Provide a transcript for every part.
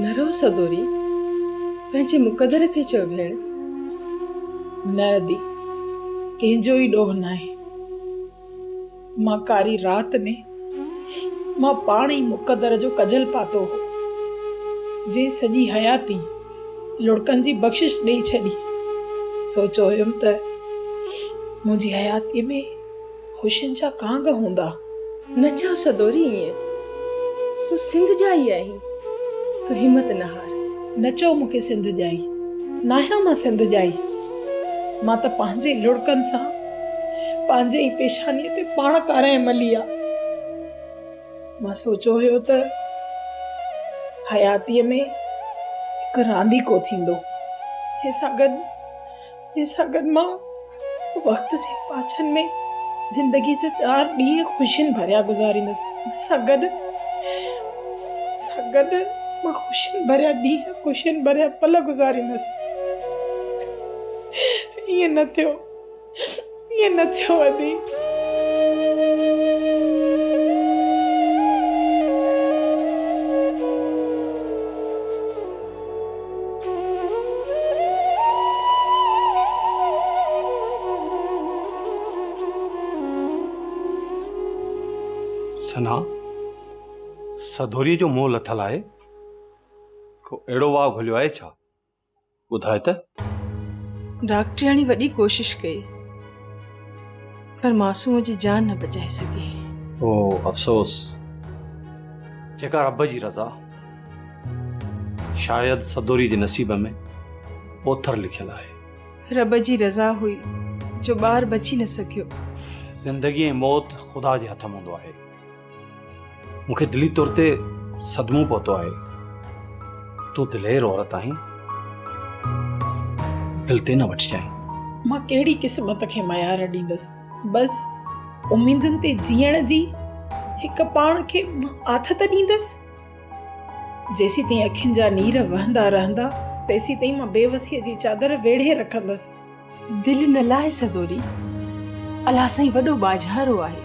نه رو سدوري، پنهنجي مقدر کي چئو ڀيڻ. نه ادي، ڪنهن جو ئي ڏوهه ناهي. مان ڪاري رات ۾ مان پاڻ ئي مقدر جو ڪجل پاتو هو، جنهن سڄي حياتي لڙڪن جي بخشش ڏئي ڇڏي. سوچيو هيم ته منهنجي حياتيء ۾ خوشين جا ڪانگ هوندا. نه چئو سدوري ائين، تون سنڌ ڄائي آهين، تون همت نه هار. نه چئو مون کي سنڌ ڄائي، ناهيان مان سنڌ ڄائي، مان ته پنهنجي لڙڪن سان پنهنجي ئي پيشانيء تي پاڻ ڪارنهن ملي آ. مان سوچيو هيو ته حياتيء ۾ هڪ رانديڪو ٿيندو، جنهن سان گڏ جنهن سان گڏ مان وقت جي پاڇن ۾ زندگيء جا چار ڏينهن خوشين ڀريا گذاريندس. ان سان گڏ سان گڏ مان خوشين ڀريا ڏينهن، خوشين ڀريا پل گذاريندس. ائين نه ٿيو. ائين نه ٿيو ادي. ثنا، سڌوريء جو منهن لٿل آهي، ڪو اهڙو واء گهليو آهي ڇا؟ ٻڌاء ته. ڊاڪٽرياڻي وڏي ڪوشش ڪئي پر معصوم جي جان نه بچائي سگهي. او افسوس! جيڪا رب جي رضا. شايد سدوري جي نصيب ۾ پوٿر لکيل آهي. رب جي رضا هئي جو ٻار بچي نه سگهيو. زندگي ۽ موت خدا جي هٿ ۾ هوندو آهي. مون کي دلي طور تي صدمو پهتو آهي. تون دلير عورت آهين. دل تي نه وٺجانء. مان ڪهڙي قسمت کي ميار ڏيندس. بس اميدن تي جيئڻ جي هڪ پاڻ کي مان آٿت ڏيندس. جيسيتائين اکين جا نير وهندا رهندا، تيسيتائين مان بيوسيء جي چادر ويڙهي رکندس. دل نه لاهه سدوري، الله سائين وڏو ٻاجهارو آهي،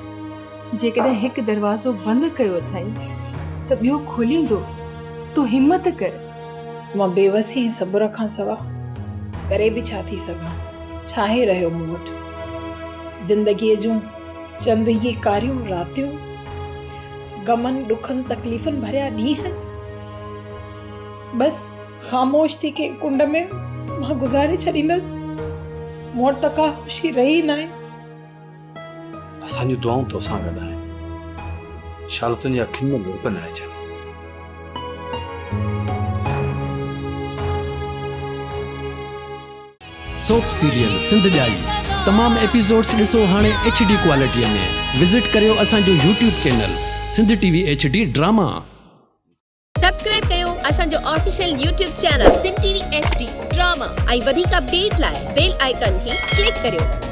جيڪڏهن هڪ دروازو بند ڪيو اٿائين ته ٻيو کوليندو، تون همت ڪر. مان بيوسي ۽ صبر کان سوا ڪري به ڇا ٿي سگهان؟ ڇاهي رهيو مون وٽ زندگيء جون چند اهي ڪاريون راتيون، غمن، ڏکن، تڪليفن ڀريا ڏينهن. بس خاموش ٿي ڪنهن ڪنڊ ۾ مان گذاري ڇڏيندس. مون وٽ ته ڪا خوشي رهي ئي ناهي. اسان جون دعائون توسان گڏ آهن. شال تنهنجي اکين ۾ لڙڪ نه اچن. سوپ سيريل سنڌ ڄائي تمام ايپيسوڊس ڏسو هاڻي ايڇ ڊي ڪوالٽي ۾ وزٽ ڪريو اسان جو YouTube channel Sindh T V H D drama. Subscribe ڪيو اسان جو official YouTube channel Sindh T V H D drama ۽ وڌيڪ اپڊيٽ لاء بيل آئيڪان کي ڪلڪ ڪريو.